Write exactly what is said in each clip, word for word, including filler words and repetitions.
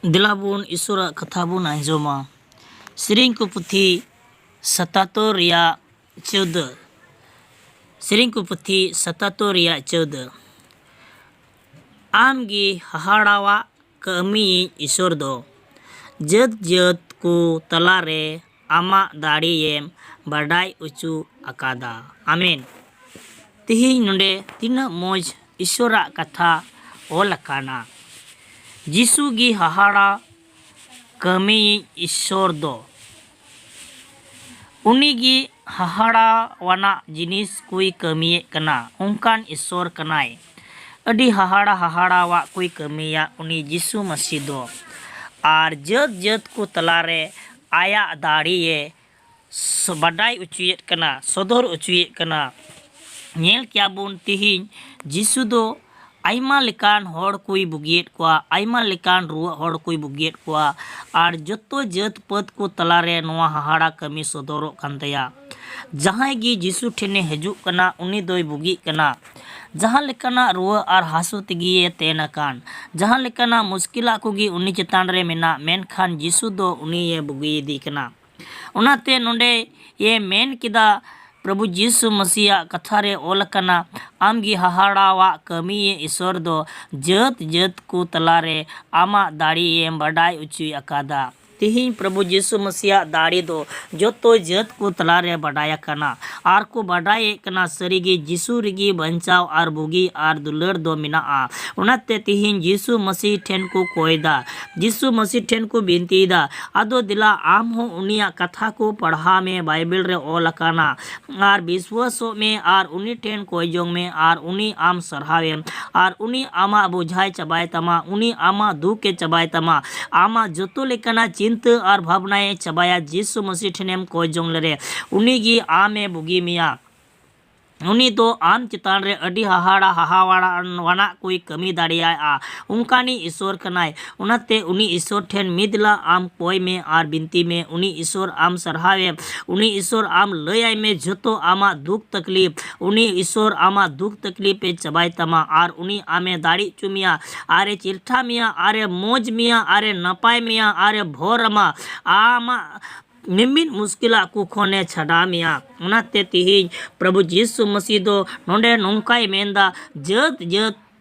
ᱫᱮᱞᱟ ᱵᱚᱱ ᱤᱥᱚᱨᱟᱜ ᱠᱟᱛᱷᱟ ᱵᱚᱱ ᱟᱸᱡᱚᱢᱟ᱾ ᱥᱮᱨᱮᱧ ᱠᱚ ᱯᱩᱛᱷᱤ ᱥᱟᱛᱟᱛᱚᱨ ᱨᱮᱭᱟᱜ ᱪᱳᱣᱫᱟᱹ᱾ ᱥᱮᱨᱮᱧ ᱠᱚ ᱯᱩᱛᱷᱤ ᱥᱟᱛᱟᱛᱚᱨ ᱨᱮᱭᱟᱜ ᱪᱳᱣᱫᱟᱹ᱾ ᱟᱢ ᱜᱮ ᱦᱟᱦᱟᱲᱟᱣᱟᱜ ᱠᱟᱹᱢᱤᱭᱤᱡ ᱤᱥᱚᱨ ᱫᱚ, ᱡᱟᱹᱛ ᱡᱟᱹᱛ ᱠᱚ ᱛᱟᱞᱟᱨᱮ ᱟᱢᱟᱜ ᱫᱟᱲᱮᱭᱮᱢ ᱵᱟᱰᱟᱭ ᱚᱪᱚ ᱟᱠᱟᱫᱟ᱾ ᱟᱢᱮᱱ᱾ ᱛᱮᱦᱮᱧ ᱱᱚᱰᱮ ᱛᱤᱱᱟᱹᱜ ᱢᱚᱡᱽ ᱤᱥᱚᱨᱟᱜ ᱠᱟᱛᱷᱟ ᱚᱞ ᱟᱠᱟᱱᱟ᱾ ᱡᱤᱥᱩ ᱜᱮ ᱦᱟᱦᱟᱲᱟ ᱠᱟᱹᱢᱤᱭᱤᱡ ᱤᱥᱚᱨ ᱫᱚ᱾ ᱩᱱᱤ ᱜᱮ ᱦᱟᱦᱟᱲᱟᱣᱟᱱᱟᱜ ᱡᱤᱱᱤᱥ ᱠᱚᱭ ᱠᱟᱹᱢᱤᱭᱮᱫ ᱠᱟᱱᱟ, ᱚᱱᱠᱟᱱ ᱤᱥᱚᱨ ᱠᱟᱱᱟᱭ᱾ ᱟᱹᱰᱤ ᱦᱟᱦᱟᱲᱟ ᱦᱟᱦᱟᱲᱟᱣᱟᱜ ᱠᱚᱭ ᱠᱟᱹᱢᱤᱭᱟ ᱩᱱᱤ ᱡᱤᱥᱩ ᱢᱟᱹᱥᱤ ᱫᱚ᱾ ᱟᱨ ᱡᱟᱹᱛ ᱡᱟᱹᱛ ᱠᱚ ᱛᱟᱞᱟᱨᱮ ᱟᱭᱟᱜ ᱫᱟᱲᱮᱭᱮ ᱥᱚ-, ᱵᱟᱰᱟᱭ ᱚᱪᱚᱭᱮᱫ ᱠᱟᱱᱟ, ᱥᱚᱫᱚᱨ ᱚᱪᱚᱭᱮᱫ ᱠᱟᱱᱟ᱾ ᱧᱮᱞ ᱠᱮᱭᱟ ᱵᱚᱱ ᱛᱤᱦᱤᱧ ᱡᱤᱥᱩ ᱫᱚ ᱟᱭᱢᱟ ᱞᱮᱠᱟᱱ ᱦᱚᱲ ᱠᱚᱭ ᱵᱩᱜᱤᱭᱮᱫ ᱠᱚᱣᱟ, ᱟᱭᱢᱟ ᱞᱮᱠᱟᱱ ᱨᱩᱣᱟᱹᱜ ᱦᱚᱲ ᱠᱚᱭ ᱵᱩᱜᱤᱭᱮᱫ ᱠᱚᱣᱟ᱾ ᱟᱨ ᱡᱚᱛᱚ ᱡᱟᱹᱛ ᱯᱟᱹᱛ ᱠᱚ ᱛᱟᱞᱟᱨᱮ ᱱᱚᱣᱟ ᱦᱟᱦᱟᱲᱟ ᱠᱟᱹᱢᱤ ᱥᱚᱫᱚᱨᱚᱜ ᱠᱟᱱ ᱛᱟᱭᱟ᱾ ᱡᱟᱦᱟᱸᱭ ᱜᱮ ᱡᱤᱥᱩ ᱴᱷᱮᱱᱮ ᱦᱤᱡᱩᱜ ᱠᱟᱱᱟ, ᱩᱱᱤ ᱫᱚᱭ ᱵᱩᱜᱤᱜ ᱠᱟᱱᱟ᱾ ᱡᱟᱦᱟᱸ ᱞᱮᱠᱟᱱᱟᱜ ᱨᱩᱣᱟᱹ ᱟᱨ ᱦᱟᱹᱥᱩ ᱛᱮᱜᱮᱭᱮ ᱛᱮᱱ ᱟᱠᱟᱱ, ᱡᱟᱦᱟᱸ ᱞᱮᱠᱟᱱᱟᱜ ᱢᱩᱥᱠᱤᱞᱟᱜ ᱠᱚᱜᱮ ᱩᱱᱤ ᱪᱮᱛᱟᱱ ᱨᱮ ᱢᱮᱱᱟᱜ, ᱢᱮᱱᱠᱷᱟᱱ ᱡᱤᱥᱩ ᱫᱚ ᱩᱱᱤᱭᱮ ᱵᱩᱜᱤᱭᱮᱫᱮ ᱠᱟᱱᱟ᱾ ᱚᱱᱟᱛᱮ ᱱᱚᱰᱮ ᱮ ᱢᱮᱱ ᱠᱮᱫᱟ, ᱯᱨᱚᱵᱷᱩ ᱡᱤᱥᱩ ᱢᱟᱹᱥᱤᱭᱟᱜ ᱠᱟᱛᱷᱟ ᱨᱮ ᱚᱞ ᱟᱠᱟᱱᱟ, "ᱟᱢ ᱜᱮ ᱦᱟᱦᱟᱲᱟᱣᱟᱜ ᱠᱟᱹᱢᱤᱭᱮ ᱤᱥᱚᱨ ᱫᱚ, ᱡᱟᱹᱛ ᱡᱟᱹᱛ ᱠᱚ ᱛᱟᱞᱟᱨᱮ ᱟᱢᱟᱜ ᱫᱟᱲᱮᱭᱮᱢ ᱵᱟᱰᱟᱭ ᱚᱪᱚᱭ ᱟᱠᱟᱫᱟ᱾" ᱛᱤᱦᱤᱧ ᱯᱨᱚᱵᱷᱩ ᱡᱤᱥᱩ ᱢᱟᱹᱥᱤᱭᱟᱜ ᱫᱟᱲᱮ ᱫᱚ ᱡᱚᱛᱚ ᱡᱟᱹᱛ ᱠᱚ ᱛᱟᱞᱟᱨᱮ ᱵᱟᱰᱟᱭ ᱟᱠᱟᱱᱟ᱾ ᱟᱨ ᱠᱚ ᱵᱟᱰᱟᱭᱮᱫ ᱠᱟᱱᱟ, ᱥᱟᱹᱨᱤᱜᱮ ᱡᱤᱥᱩ ᱨᱮᱜᱮ ᱵᱟᱧᱪᱟᱣ ᱟᱨ ᱵᱩᱜᱤ ᱟᱨ ᱫᱩᱞᱟᱹᱲ ᱫᱚ ᱢᱮᱱᱟᱜᱼᱟ᱾ ᱚᱱᱟᱛᱮ ᱛᱤᱦᱤᱧ ᱡᱤᱥᱩ ᱢᱟᱹᱥᱤ ᱴᱷᱮᱱ ᱠᱚ ᱠᱚᱭᱫᱟ, ᱡᱤᱥᱩ ᱢᱟᱹᱥᱤ ᱴᱷᱮᱱ ᱠᱚ ᱵᱤᱱᱛᱤᱭᱮᱫᱟ, "ᱟᱫᱚ ᱫᱮᱞᱟ ᱟᱢ ᱦᱚᱸ ᱩᱱᱤᱭᱟᱜ ᱠᱟᱛᱷᱟ ᱠᱚ ᱯᱟᱲᱦᱟᱣ ᱢᱮ, ᱵᱟᱭᱵᱮᱞ ᱨᱮ ᱚᱞ ᱟᱠᱟᱱᱟ, ᱟᱨ ᱵᱤᱥᱣᱟᱥᱚᱜ ᱢᱮ ᱟᱨ ᱩᱱᱤ ᱴᱷᱮᱱ ᱠᱚᱭ ᱡᱚᱝ ᱢᱮ ᱟᱨ ᱩᱱᱤ ᱟᱢ ᱥᱟᱨᱦᱟᱣᱮᱢ ᱟᱨ ᱩᱱᱤ ᱟᱢᱟᱜ ᱵᱳᱡᱷᱟᱭ ᱪᱟᱵᱟᱭ ᱛᱟᱢᱟ, ᱩᱱᱤ ᱟᱢᱟᱜ ᱫᱩᱠᱮ ᱪᱟᱵᱟᱭ ᱛᱟᱢᱟ, ᱟᱢᱟᱜ ᱡᱚᱛᱚ ᱞᱮᱠᱟᱱᱟᱜ ᱪᱤᱱᱛᱟᱹ ᱟᱨ ᱵᱷᱟᱵᱽᱱᱟᱭ ᱪᱟᱵᱟᱭᱟ᱾" ᱡᱤᱥᱩ ᱢᱟᱹᱥᱤ ᱴᱷᱮᱱᱮᱢ ᱠᱚᱭ ᱡᱚᱝ ᱞᱮᱨᱮ, ᱩᱱᱤ ᱜᱮ ᱟᱢᱮ ᱵᱩᱜᱤ ᱢᱮᱭᱟ᱾ ᱩᱱᱤ ᱫᱚ ᱟᱢ ᱪᱮᱛᱟᱱ ᱨᱮ ᱟᱹᱰᱤ ᱦᱟᱦᱟᱲᱟ ᱦᱟᱦᱟᱣᱟᱲᱟᱣᱟᱱᱟᱜ ᱠᱚᱭ ᱠᱟᱹᱢᱤ ᱫᱟᱲᱮᱭᱟᱜᱼᱟ᱾ ᱚᱱᱠᱟᱱᱤᱡ ᱤᱥᱚᱨ ᱠᱟᱱᱟᱭ᱾ ᱚᱱᱟᱛᱮ ᱩᱱᱤ ᱤᱥᱚᱨ ᱴᱷᱮᱱ ᱢᱤᱫ ᱞᱟ ᱟᱢ ᱠᱚᱭ ᱢᱮ ᱟᱨ ᱵᱤᱱᱛᱤ ᱢᱮ᱾ ᱩᱱᱤ ᱤᱥᱚᱨ ᱟᱢ ᱥᱟᱨᱦᱟᱣᱮᱢ᱾ ᱩᱱᱤ ᱤᱥᱚᱨ ᱟᱢ ᱞᱟᱹᱭᱟᱭ ᱢᱮ ᱡᱷᱚᱛᱚ ᱟᱢᱟᱜ ᱫᱩᱠ ᱛᱟᱠᱞᱤᱯ᱾ ᱩᱱᱤ ᱤᱥᱚᱨ ᱟᱢᱟᱜ ᱫᱩᱠ ᱛᱟᱠᱞᱤᱯ ᱮ ᱪᱟᱵᱟᱭ ᱛᱟᱢᱟ ᱟᱨ ᱩᱱᱤ ᱟᱢᱮ ᱫᱟᱲᱮ ᱦᱚᱪᱚ ᱢᱮᱭᱟ, ᱟᱨᱮ ᱪᱮᱨᱴᱷᱟ ᱢᱮᱭᱟ, ᱟᱨᱮ ᱢᱚᱡᱽ ᱢᱮᱭᱟ, ᱟᱨᱮ ᱱᱟᱯᱟᱭ ᱢᱮᱭᱟ, ᱟᱨᱮ ᱵᱷᱚᱨ ᱟᱢᱟ᱾ ᱟᱢᱟᱜ ᱢᱤᱢᱤᱫ ᱢᱩᱥᱠᱤᱞᱟᱜ ᱠᱚ ᱠᱷᱚᱱᱮ ᱪᱷᱟᱰᱟᱣ ᱢᱮᱭᱟ᱾ ᱚᱱᱟᱛᱮ ᱛᱤᱦᱤᱧ ᱯᱨᱚᱵᱷᱩ ᱡᱤᱥᱩ ᱢᱟᱹᱥᱤ ᱫᱚ ᱱᱚᱰᱮ ᱱᱚᱝᱠᱟᱭ ᱢᱮᱱᱫᱟ, ᱡᱟᱹᱛ ᱡᱟᱹᱛ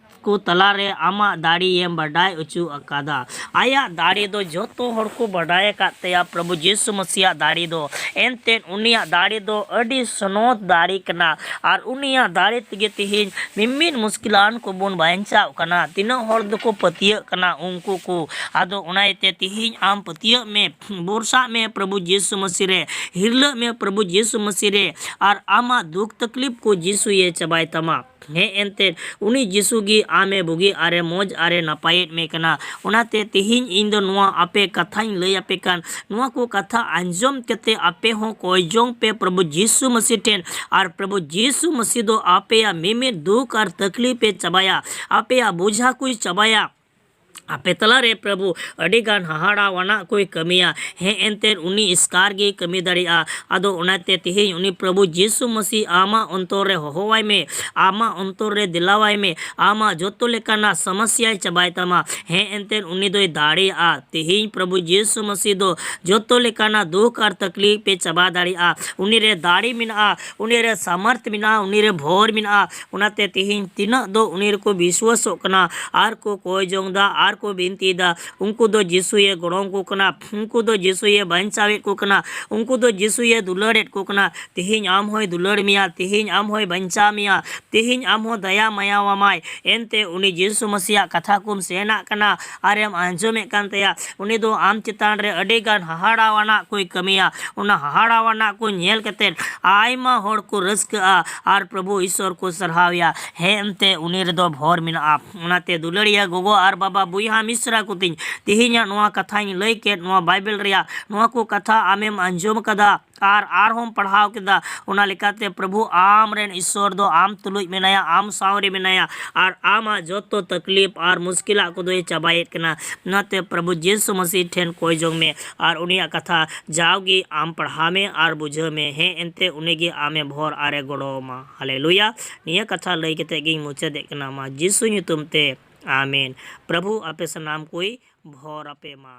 ᱠᱚ ᱛᱟᱞᱟᱨᱮ ᱟᱢᱟᱜ ᱫᱟᱲᱮᱭᱮᱢ ᱵᱟᱰᱟᱭ ᱦᱚᱪᱚ ᱟᱠᱟᱫᱟ᱾ ᱟᱭᱟᱜ ᱫᱟᱲᱮ ᱫᱚ ᱡᱚᱛᱚ ᱦᱚᱲ ᱠᱚ ᱵᱟᱰᱟᱭ ᱟᱠᱟᱫ ᱛᱟᱭᱟ᱾ ᱯᱨᱚᱵᱷᱩ ᱡᱤᱥᱩ ᱢᱟᱹᱥᱤᱭᱟᱜ ᱫᱟᱲᱮ ᱫᱚ, ᱮᱱᱛᱮᱫ ᱩᱱᱤᱭᱟᱜ ᱫᱟᱲᱮ ᱫᱚ ᱟᱹᱰᱤ ᱥᱚᱱᱚᱛ ᱫᱟᱲᱮ ᱠᱟᱱᱟ᱾ ᱟᱨ ᱩᱱᱤᱭᱟᱜ ᱫᱟᱲᱮ ᱛᱮᱜᱮ ᱛᱤᱦᱤᱧ ᱢᱤᱢᱤᱫ ᱢᱩᱥᱠᱤᱞᱟᱱ ᱠᱚᱵᱚᱱ ᱵᱟᱧᱪᱟᱣ ᱠᱟᱱᱟ᱾ ᱛᱤᱱᱟᱹᱜ ᱦᱚᱲ ᱫᱚᱠᱚ ᱯᱟᱹᱛᱭᱟᱹᱜ ᱠᱟᱱᱟ ᱩᱱᱠᱩ ᱠᱚ᱾ ᱟᱫᱚ ᱚᱱᱟ ᱤᱭᱟᱹᱛᱮ ᱛᱤᱦᱤᱧ ᱟᱢ ᱯᱟᱹᱛᱭᱟᱹᱜ ᱢᱮ, ᱵᱷᱚᱨᱥᱟᱜ ᱢᱮ ᱯᱨᱚᱵᱷᱩ ᱡᱤᱥᱩ ᱢᱟᱹᱥᱤ ᱨᱮ, ᱦᱤᱨᱞᱟᱹᱜ ᱢᱮ ᱯᱨᱚᱵᱷᱩ ᱡᱤᱥᱩ ᱢᱟᱹᱥᱤ ᱨᱮ, ᱟᱨ ᱟᱢᱟᱜ ᱫᱩᱠ ᱛᱟᱠᱞᱤᱯ ᱠᱚ ᱡᱤᱥᱩᱭᱮ ᱪᱟᱵᱟᱭ ᱛᱟᱢᱟ᱾ ᱦᱮᱸ, ᱮᱱᱛᱮᱫ ᱩᱱᱤ ᱡᱤᱥᱩ ᱜᱮ ᱟᱢᱮ ᱵᱩᱜᱤ ᱟᱨᱮ ᱢᱚᱡᱽ ᱟᱨᱮ ᱱᱟᱯᱟᱭᱮᱫ ᱢᱮ ᱠᱟᱱᱟ᱾ ᱚᱱᱟᱛᱮ ᱛᱤᱦᱤᱧ ᱤᱧ ᱫᱚ ᱱᱚᱣᱟ ᱟᱯᱮ ᱠᱟᱛᱷᱟᱧ ᱞᱟᱹᱭ ᱟᱯᱮ ᱠᱟᱱ, ᱱᱚᱣᱟ ᱠᱚ ᱠᱟᱛᱷᱟ ᱟᱸᱡᱚᱢ ᱠᱟᱛᱮ ᱟᱯᱮ ᱦᱚᱸ ᱠᱚᱭ ᱡᱚᱝ ᱯᱮ ᱯᱨᱚᱵᱷᱩ ᱡᱤᱥᱩ ᱢᱟᱹᱥᱤ ᱴᱷᱮᱱ, ᱟᱨ ᱯᱨᱚᱵᱷᱩ ᱡᱤᱥᱩ ᱢᱟᱹᱥᱤ ᱫᱚ ᱟᱯᱮᱭᱟᱜ ᱢᱤᱢᱤᱫ ᱫᱩᱠ ᱟᱨ ᱛᱟᱠᱞᱤᱯ ᱮ ᱪᱟᱵᱟᱭᱟ, ᱟᱯᱮᱭᱟᱜ ᱵᱳᱡᱷᱟ ᱠᱚᱭ ᱪᱟᱵᱟᱭᱟ᱾ ᱟᱯᱮ ᱛᱟᱞᱟᱨᱮ ᱯᱨᱚᱵᱷᱩ ᱟᱹᱰᱤ ᱜᱟᱱ ᱦᱟᱦᱟᱲᱟᱣᱟᱱᱟᱜ ᱠᱚᱭ ᱠᱟᱹᱢᱤᱭᱟ᱾ ᱦᱮᱸ, ᱮᱱᱛᱮᱫ ᱩᱱᱤ ᱮᱥᱠᱟᱨ ᱜᱮᱭ ᱠᱟᱹᱢᱤ ᱫᱟᱲᱮᱭᱟᱜᱼᱟ᱾ ᱟᱫᱚ ᱚᱱᱟᱛᱮ ᱛᱮᱦᱮᱧ ᱩᱱᱤ ᱯᱨᱚᱵᱷᱩ ᱡᱤᱥᱩ ᱢᱟᱹᱥᱤ ᱟᱢᱟᱜ ᱚᱱᱛᱚᱨ ᱨᱮ ᱦᱚᱦᱚᱣᱟᱭ ᱢᱮ, ᱟᱢᱟᱜ ᱚᱱᱛᱚᱨ ᱨᱮ ᱫᱮᱞᱟᱣᱟᱭ ᱢᱮ, ᱟᱢᱟᱜ ᱡᱚᱛᱚ ᱞᱮᱠᱟᱱᱟᱜ ᱥᱚᱢᱚᱥᱭᱟᱭ ᱪᱟᱵᱟᱭ ᱛᱟᱢᱟ᱾ ᱦᱮᱸ, ᱮᱱᱛᱮᱫ ᱩᱱᱤ ᱫᱚᱭ ᱫᱟᱲᱮᱭᱟᱜᱼᱟ᱾ ᱛᱮᱦᱮᱧ ᱯᱨᱚᱵᱷᱩ ᱡᱤᱥᱩ ᱢᱟᱹᱥᱤ ᱫᱚ ᱡᱚᱛᱚ ᱞᱮᱠᱟᱱᱟᱜ ᱫᱩᱠ ᱟᱨ ᱛᱟᱠᱞᱤᱯ ᱮ ᱪᱟᱵᱟ ᱫᱟᱲᱮᱭᱟᱜᱼᱟ᱾ ᱩᱱᱤ ᱨᱮ ᱫᱟᱲᱮ ᱢᱮᱱᱟᱜᱼᱟ, ᱩᱱᱤ ᱨᱮ ᱥᱟᱢᱟᱨᱛᱷ ᱢᱮᱱᱟᱜᱼᱟ, ᱩᱱᱤ ᱨᱮ ᱵᱷᱳᱨ ᱢᱮᱱᱟᱜᱼᱟ᱾ ᱚᱱᱟᱛᱮ ᱛᱮᱦᱮᱧ ᱛᱤᱱᱟᱹᱜ ᱫᱚ ᱩᱱᱤ ᱨᱮᱠᱚ ᱵᱤᱥᱣᱟᱥᱚᱜ ᱠᱟᱱᱟ ᱟᱨ ᱠᱚ ᱠᱚᱭ ᱡᱚᱝ ᱫᱟ ᱟᱨ ᱠᱚ ᱵᱤᱱᱛᱤᱭᱮᱫᱟ, ᱩᱱᱠᱩ ᱫᱚ ᱡᱤᱥᱩᱭᱮ ᱜᱚᱲᱚ ᱟᱠᱚ ᱠᱟᱱᱟ, ᱩᱱᱠᱩ ᱫᱚ ᱡᱤᱥᱩᱭᱮ ᱵᱟᱧᱪᱟᱣᱮᱫ ᱠᱚ ᱠᱟᱱᱟ, ᱩᱱᱠᱩ ᱫᱚ ᱡᱤᱥᱩᱭᱮ ᱫᱩᱞᱟᱹᱲᱮᱫ ᱠᱚ ᱠᱟᱱᱟ᱾ ᱛᱮᱦᱮᱧ ᱟᱢ ᱦᱚᱸᱭ ᱫᱩᱞᱟᱹᱲ ᱢᱮᱭᱟ, ᱛᱮᱦᱮᱧ ᱟᱢ ᱦᱚᱸᱭ ᱵᱟᱧᱪᱟᱣ ᱢᱮᱭᱟ, ᱛᱮᱦᱮᱧ ᱟᱢ ᱦᱚᱸ ᱫᱟᱭᱟ ᱢᱟᱭᱟᱣᱟᱢᱟᱭ᱾ ᱮᱱᱛᱮ ᱩᱱᱤ ᱡᱤᱥᱩ ᱢᱟᱹᱥᱤᱭᱟᱜ ᱠᱟᱛᱷᱟ ᱠᱚᱢ ᱥᱮᱱᱟᱜ ᱠᱟᱱᱟ ᱟᱨᱮᱢ ᱟᱸᱡᱚᱢᱮᱫ ᱠᱟᱱ ᱛᱟᱭᱟ, ᱩᱱᱤ ᱫᱚ ᱟᱢ ᱪᱮᱛᱟᱱ ᱨᱮ ᱟᱹᱰᱤ ᱜᱟᱱ ᱦᱟᱦᱟᱲᱟᱣᱟᱱᱟᱜ ᱠᱚᱭ ᱠᱟᱹᱢᱤᱭᱟ᱾ ᱚᱱᱟ ᱦᱟᱦᱟᱲᱟᱣᱟᱱᱟᱜ ᱠᱚ ᱧᱮᱞ ᱠᱟᱛᱮᱫ ᱟᱭᱢᱟ ᱦᱚᱲ ᱠᱚ ᱨᱟᱹᱥᱠᱟᱹᱜᱼᱟ ᱟᱨ ᱯᱨᱚᱵᱷᱩ ᱤᱥᱚᱨ ᱠᱚ ᱥᱟᱨᱦᱟᱣᱮᱭᱟ᱾ ᱦᱮᱸ, ᱮᱱᱛᱮ ᱩᱱᱤ ᱨᱮᱫᱚ ᱵᱷᱚᱨ ᱢᱮᱱᱟᱜᱼᱟ᱾ ᱚᱱᱟᱛᱮ ᱫᱩᱞᱟᱹᱲᱤᱭᱟᱹ ᱜᱚᱜᱚ ᱟᱨ ᱵᱟᱵᱟ, ᱵᱚᱭᱦᱟ ᱢᱤᱥᱨᱟ ᱠᱚᱛᱤᱧ, ᱛᱮᱦᱮᱧᱟᱜ ᱱᱚᱣᱟ ᱠᱟᱛᱷᱟᱧ ᱞᱟᱹᱭ ᱠᱮᱫ, ᱱᱚᱣᱟ ᱵᱟᱭᱵᱮᱞ ᱨᱮᱭᱟᱜ ᱱᱚᱣᱟ ᱠᱚ ᱠᱟᱛᱷᱟ ᱟᱢᱮᱢ ᱟᱸᱡᱚᱢ ᱠᱟᱫᱟ ᱟᱨ ᱟᱨᱦᱚᱸᱢ ᱯᱟᱲᱦᱟᱣ ᱠᱮᱫᱟ᱾ ᱚᱱᱟ ᱞᱮᱠᱟᱛᱮ ᱯᱨᱚᱵᱷᱩ ᱟᱢ ᱨᱮᱱ ᱤᱥᱥᱚᱨ ᱫᱚ ᱟᱢ ᱛᱩᱞᱩᱡ ᱢᱮᱱᱟᱭᱟ, ᱟᱢ ᱥᱟᱶ ᱨᱮ ᱢᱮᱱᱟᱭᱟ ᱟᱨ ᱟᱢᱟᱜ ᱡᱚᱛᱚ ᱛᱟᱠᱞᱤᱯ ᱟᱨ ᱢᱩᱥᱠᱤᱞᱟᱜ ᱠᱚᱫᱚᱭ ᱪᱟᱵᱟᱭᱮᱫ ᱠᱟᱱᱟ᱾ ᱚᱱᱟᱛᱮ ᱯᱨᱚᱵᱷᱩ ᱡᱤᱥᱩ ᱢᱟᱹᱥᱤ ᱴᱷᱮᱱ ᱠᱚᱭ ᱡᱚᱝ ᱢᱮ ᱟᱨ ᱩᱱᱤᱭᱟᱜ ᱠᱟᱛᱷᱟ ᱡᱟᱣᱜᱮ ᱟᱢ ᱯᱟᱲᱦᱟᱣ ᱢᱮ ᱟᱨ ᱵᱩᱡᱷᱟᱹᱣ ᱢᱮ᱾ ᱦᱮᱸ, ᱮᱱᱛᱮ ᱩᱱᱤᱜᱮ ᱟᱢᱮ ᱵᱷᱚᱨ ᱟᱨᱮ ᱜᱚᱲᱚ ᱟᱢᱟ᱾ ᱦᱟᱞᱮᱞᱩᱭᱟ᱾ ᱱᱤᱭᱟᱹ ᱠᱟᱛᱷᱟ ᱞᱟᱹᱭ ᱠᱟᱛᱮ ᱜᱤᱧ ᱢᱩᱪᱟᱹᱫᱮᱫ ᱠᱟᱱᱟ᱾ ᱢᱟ ᱡᱤᱥᱩ ᱧᱩᱛᱩᱢ ᱛᱮ, ᱟᱢᱮᱱ᱾ ᱯᱨᱚᱵᱷᱩ ᱟᱯᱮ ᱥᱟᱱᱟᱢ ᱠᱚᱭ ᱵᱷᱚᱨ ᱟᱯᱮ ᱢᱟ᱾